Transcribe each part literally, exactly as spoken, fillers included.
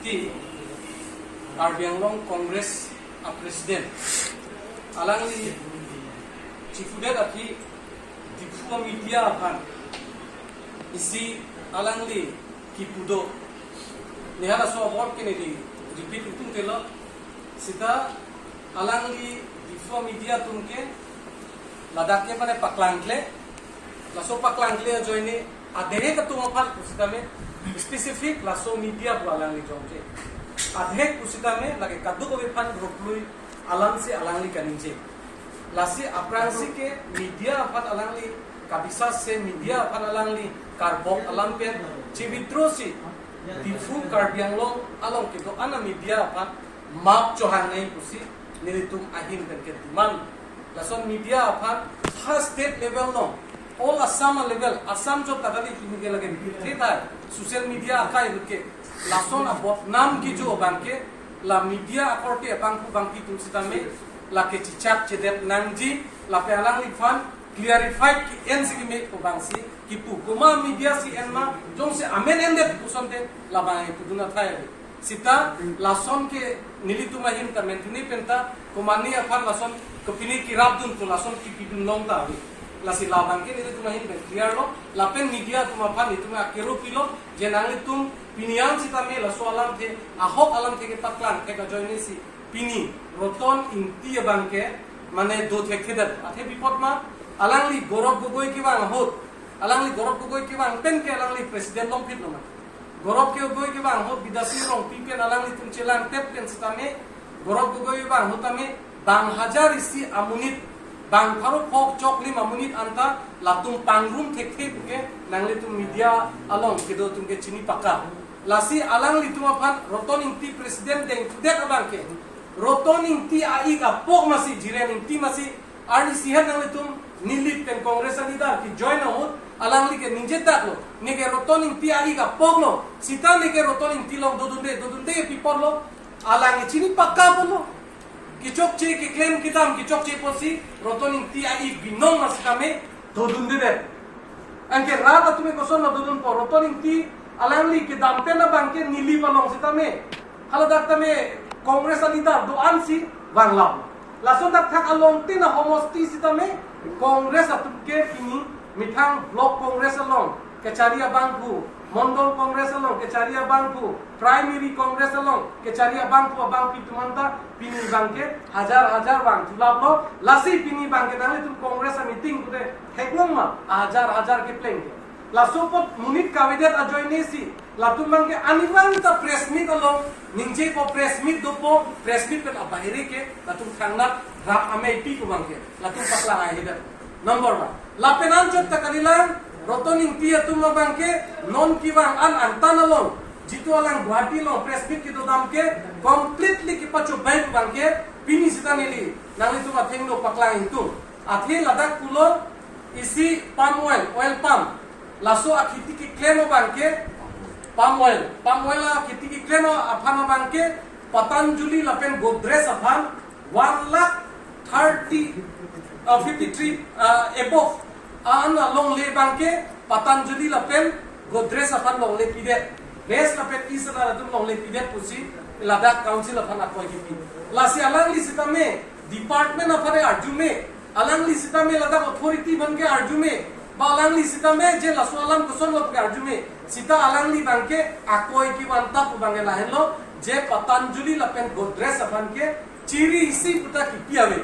Karbi Anglong Congress a president alangli chipudet aphi Diphu media aphan isi alangli kipu do. Nihalaso abot ke neli repeat ingtungtelo. Sita alangli Diphu media atum ke ladak ke mane paklangkle. Laso paklangkle ajoine adehek atum aphan pusitame specific laso media pu alangli jongje. Adehek pusitame lake kadokave aphan ruplui alamsi alangli kaningje. Lasi aphrangsi ke media aphan alangli kabisas se media aphan alangli karbok alam pen chibitro si Diphu Karbi Anglong along kedo-an a media aphan map chohangnei pusi nelitum ahin pen ke demand. Lason media aphan ha state level along, all Assam level, Assam jot ta kali, pini ke lake birthe thai social media akai rut ke lason abodnam kejo abang ke la media akorte abangphu bangphi atum sitame lake chichak chedet nangji, lapen alangliphan clarified ke-en si keme pu abangsi kipu. Komat media si en ma, jongsi amen endet pu asonte labang kipudun athai ave. Sita lason ke nelitum ahin ta mentune penta komane aphan lason kepini kirapdun pu lason kipidun long ta ave. Lasi labang ke nelitum ahin pen clear lo, lapen media atum aphan nelitum akero pilo, je nanglitum pini an sitame laso alamthe, ahok alamthe kepaklang thek ajoine si pini Roton Ingti abang ke mane do thekthedet. Athe bipot ma, alangli Gaurav Gogoi kevang ahut, alangli Gaurav Gogoi kevang pen ke alangli president longphit lo ma. Gaurav Gogoi kevang ahut Bidya Sing Rongpi pen alanglitum chelangtep pen sitame, Gaurav Gogoi vang ahut tame bang hajar isi amonit, bang pharo phok choklim amonit anta latum pangrum thekthe puke nanglitum media along kedo atum ke chini paka. Lasi alanglitum aphan Roton Ingti president dengthudet abang ke, Roton Ingti a-ik apok masi, Jiren Ingti masi, arnisi het nanglitum Nilip pen Congress a leader ke join ahut alangli ke ningjedak lo, neke Roton Ingti a-ik apok lo, sita neke Roton Ingti along dodunde, dodunde pi apot lo, alang ke chini paka apot lo. Kechokche keklem kedam kechokche apotsi Roton Ingti a-ik binong ma sitame dodundedet. Anke rat atum ke koson ma dodunpo, Roton Ingti alangli kedam pen abang ke Nilip along sitame, haladak tame Congress a leader do-an si vanglap. Lason dak thak along tin a homosti sitame Congress atum ke pini methang Block Congress along kechari abangphu, Mondol Congress along kechari abangphu, Primary Congress along kechari abangphu abangpi atum anta pini abang ke hajar hajar vangthulap lo. Lasi pini abang ke nanglitum Congress a meeting pute theklong ma, hajar hajar kepleng ke. Laso apot monit kavedet ajoine si latum abang ke anivang ta press meet along ningjepo, press meet dopo, press meet pen abahere ke latum thangnat rap ameipi pu abang ke latum paklang ahedet. Number one. Lapen anchot ta kalilang, Roton Ingti atum abang ke non kevang an angtan along, jitu alang Guwahati along press meet kedodam ke completely kepachobai pu abang ke pini sita neli nanglitum athengno paklang ingtung. Athe ladak pulo isi palm oil, oil palm, laso akheti keklem abang ke, palm oil, palm oil akheti keklem aphan abang ke Patanjali lapen Godrej aphan one lakh thirty, uh, fifty-three, uh, above an alongle abang ke Patanjali lapen Godrej aphan longle pidet, West lapen East atum longle pidet pusi ladak council aphan akoi kipi. Lasi alangli sitame department aphan arjume, alangli sitame ladak authority aphan ke arjume, ba alangli sitame je laso alam koson lo ke arjume, sita alangli abang ke akoi kevan tap abang ke lahenlo, je Patanjali lapen Godrej aphan ke chiri isi puta kipi ave.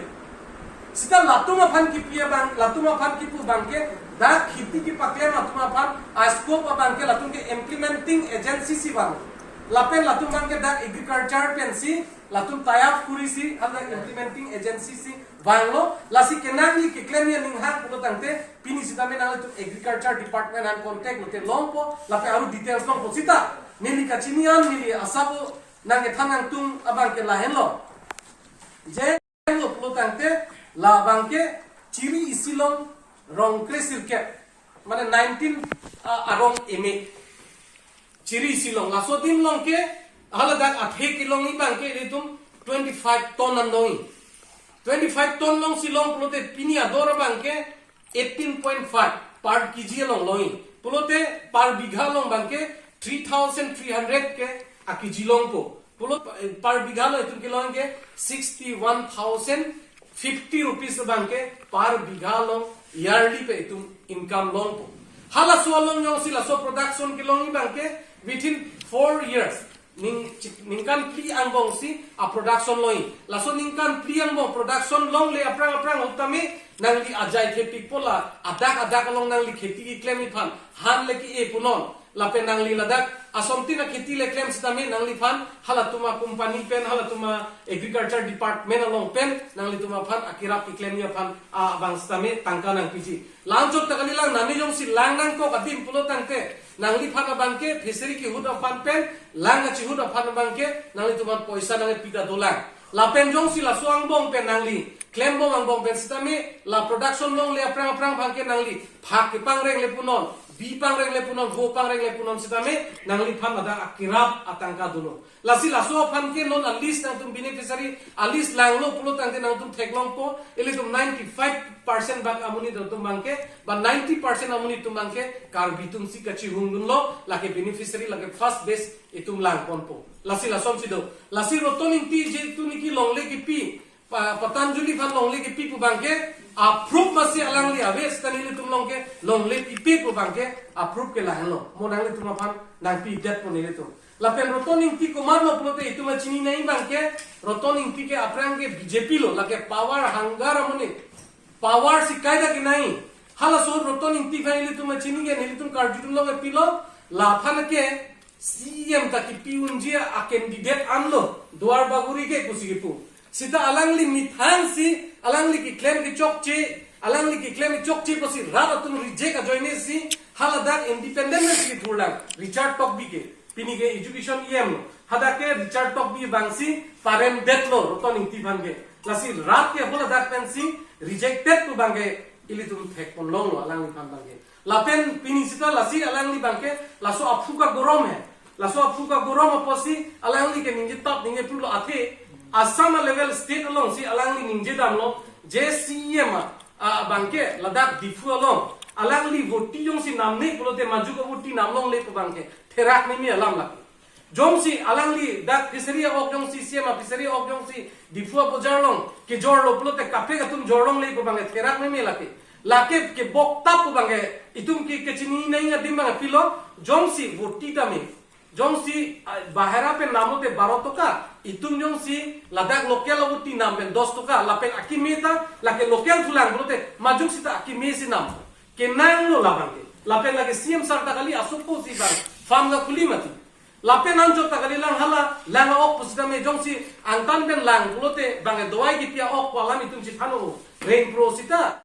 Sita latum aphan kipi abang, latum aphan kipu abang ke dak kheti kepaklem atum aphan a-scope abang ke latum ke implementing agency si vang. Lapen latum abang ke dak agriculture pensi latum tie up kurisi, haladak implementing agency si vanglo. Lasi kenangji keklemji aning hang pulo tangte pini sitame nanglitum agriculture department an contact lote longpo, lapen aru details longpo. Sita neli kachini an neli asap nangkethan nangtum abang ke lahenlo. Je lo pulo tangte labang ke chiri isi along rong kre sirkep, mane nineteen, ah, arong eme. Chiri isi along, laso adim along ke haladak athe kelongji abang ke ilitum twenty-five ton an longji. Twenty-five ton alongsi long pulote pini ador abang ke eighteen point five per K G along longji. Pulote per bigha along abang ke three thousand three hundred ke akiji longpo. Pulo, eh, per bigha lo itum kelong ke sixty one thousand fifty rupees abang ke per bigha along yearly pen itum income longpo. Halaso along jongsi laso production kelongji abang ke within four years, ning, ningkan phli angbong si a production longji. Laso ningkan phli angbong production longle aphrang aphrang ahut tame nangli ajai khepikpo, la adak adak along nangli kheti keklemji aphan han le ke-e punon. Lapen nangli ladak asomtin akheti le klem sitame nangliphan halatum acompany pen, halatum a-agriculture department along pen nanglitum aphan akerap keklemji aphan abang sitame tangka nangpiji. La anchot ta kalilang, nami jongsi lang nangkok adim pulo tangte nangliphan abang ke fishery kehut aphan pen lang kachihut aphan abang ke nanglitum aphan poisa nangpi ta dolang. Lapen jongsi laso angbong pen nangli klembom angbong pen sitame la production longle aphrang aphrang abang ke nangli phak kepangreng le punon, bi pangreng le punon, vo pangreng le punon sitame nangliphan ladak akerap atangka dolo. Lasi laso aphan ke non a-list nangtum beneficiary a-list langlo pulo tangte nangtum theklongpo, ilitum ninety five percent bak amonit atum abang ke, ba ninety percent amonit atum abang ke Karbi atum si kachihung dunlo, lake beneficiary, lake first batch itum langponpo. Lasi lason si do. Lasi Roton Ingti je tu niki longle kepi, Pa-, Patanjali aphan longle kepi pu abang ke a-proof masi alangli ave sita nelitum along ke longle pipe pu abang ke a-proof ke lahenlo. Mo nanglitum aphan nangpidetpo nelitum. Lapen Roton Ingti komatlo pulote itum achini nangji abang ke, Roton Ingti ke aphrang ke B J P lo, lake power hunger amonit. Power si kaita kenangji. Halaso Roton Ingti aphan ilitum achini ke nelitum karjudun lo ke pilo, laphan ke C E M ta kipi unji a-candidate anlo, Duar Bagori ke pusi kipu. Sita alangli methang si, alangli keklem kechokche, alangli keklem kechokche pusi rat atum reject ajoine si, haladak independent si kithurlang, Richard Tokbi ke. Pini ke education E M lo. Hadak ke Richard Tokbi abang si paremdetlo Roton Ingti aphan ke. Lasi rat ke haladak pen si rejected pu abang ke ilitum thekponlonglo alangliphan abang ke. Lapen pini sita lasi alangli abang ke laso aphu kagorom he. Laso aphu kagorom apotsi alangli ke ningje tap ningje pulo athe Assam a-level state along si alangli ningje damlo je C E M a, a, abang ke ladak Diphu along alangli voti jongsi namne pulote majok voti namlongle pu abang ke therak meme alam lake. Jongsi alangli dak fishery a-ok jongsi C E M a-fishery a-ok jongsi Diphu abojar along kejorlo pulote kaprek atum jorlongle pu abang ke therak meme lake. Lake kebok tap pu abang ke itum ke kechini nangji adim abang ke pilo, jongsi voti tame, jongsi, ah, bahera pen namlote baro toka, itum jongsi ladak local voti nam pen dos toka, lapen akeme ta lake local thulang pulote majok sita akeme si nam. Kenanglo labang ke. Lapen lake C E M sir ta kali asopo si abang farm kakhuli mati. Lapen anchot ta kalilang hala lang a-ok pusitame jongsi angtan pen lang pulote abang ke dawai kipi a-ok pu alam itum chithano. Rain Pro sita.